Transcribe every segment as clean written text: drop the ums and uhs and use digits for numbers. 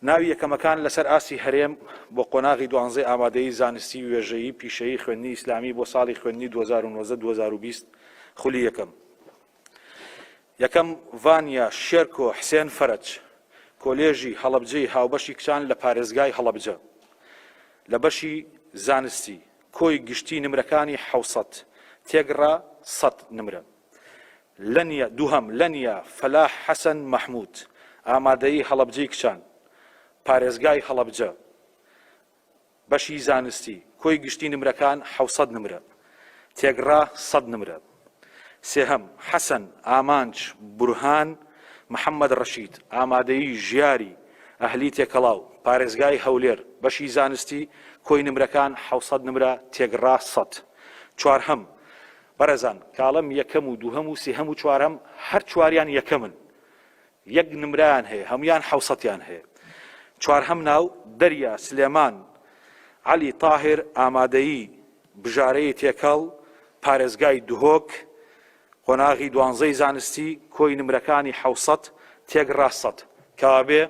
ناوی یەکەمەکان لەسەر ئاستی هەرێم بۆ قۆناغی دوانزەی ئامادەیی زانستی وێژەیی پیشەیی خوێندنی ئیسلامی بۆ ساڵی خوێندنی 2019 2020 خولی یەکەم. یەکەم، ڤانیا شێرکۆ حسێن فەرەج، کۆلێژی هەڵەبجەی هاوبەشی کچان لە پارێزگای هەڵەبجە، لە بەشی زانستی، کۆی گشتی نمرەکانی 700، تێگڕا 100 نمرە. لەنیا، دووهەم، لەنیا فەلاح حەسەن مەحمود، ئامادەیی هەڵەبجەی کچان، پارێزگای هەڵەبجە، بەشی زانستی، کۆی گشتی نمرەکان 700 نمرە، تێگڕا 100 نمرە. سێهەم، حەسەن ئامانج بورهان محەمەد ڕەشید، ئامادەیی ژیاری ئەهلی تێکەڵاو، پارێزگای هەولێر، بەشی زانستی، کۆی نمرەکان 700 نمرە، تێگڕا 100. چوارهەم، بەڕێزان کاڵم یەکەم و دووهەم و سێهەم و چوارهەم هەر چواریان یەکەمن یەک نمرەیان هەیە هەموویان حەوسەتیان هەیە چوارهەم ناو دەریا سلێمان عەلی تاهر ئامادەیی بژارەی تێکەڵ پارێزگای دهۆک قۆناغی دوانزەی زانستی کۆی نمرەکانی حەوسەت تێگڕا سەد کەوابێ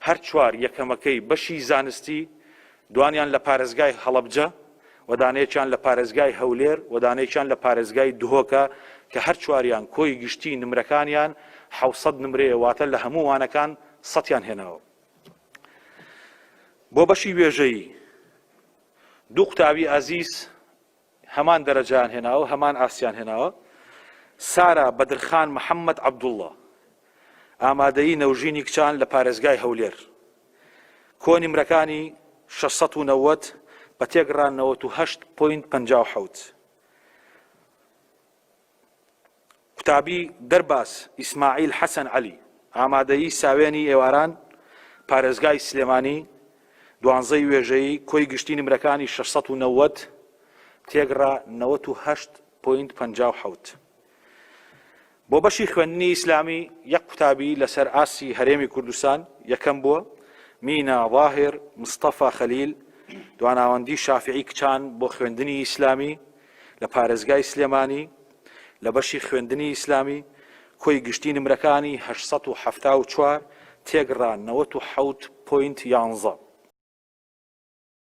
هەر چوار یەکەمەکەی بەشی زانستی دوانیان لە پارێزگای هەڵەبجە و دانەیەکیان لە پارێزگای هەولێر و دانەیەکیان لە پارێزگای دهۆکە کە هەر چواریان کۆی گشتی نمرەکانیان 700 نمرەیە واتە لە هەموو وانەکان سەتیان هێناوە. بۆ بەشی وێژەیی دوو قوتابی ئازیز هەمان دەرەجەیان هێناوە، هەمان ئاستیان هێناوە، سارا بەدرخان محەممەد عەبدوڵڵا، ئامادەیی نەوژینی کچان لە پارێزگای هەولێر، کۆ نمرەکانی 690 بە تێکڕا 98 point 57. قوتابی دەرباز ئیسماعیل حەسەن عەلی، ئامادەیی ساوێنی ئێواران، پارێزگای سلێمانی، دوانزەی وێژەیی، کۆی گشتی نمرەکانی 690، تێگڕا 98 point 57. بۆ بەشی خوێندنی ئیسلامی یەک قوتابی لەسەر ئاستی هەرێمی کوردستان یەکەم بووە، مینا ظاهر مستەفا خەلیل، دواناوەندی شافعی کچان بۆ خوێندنی ئیسلامی، لە پارێزگای سلێمانی لە بەشی خوێندنی ئیسلامی کۆی گشتی نمرەکانی 874 تێگڕا 97 point 11.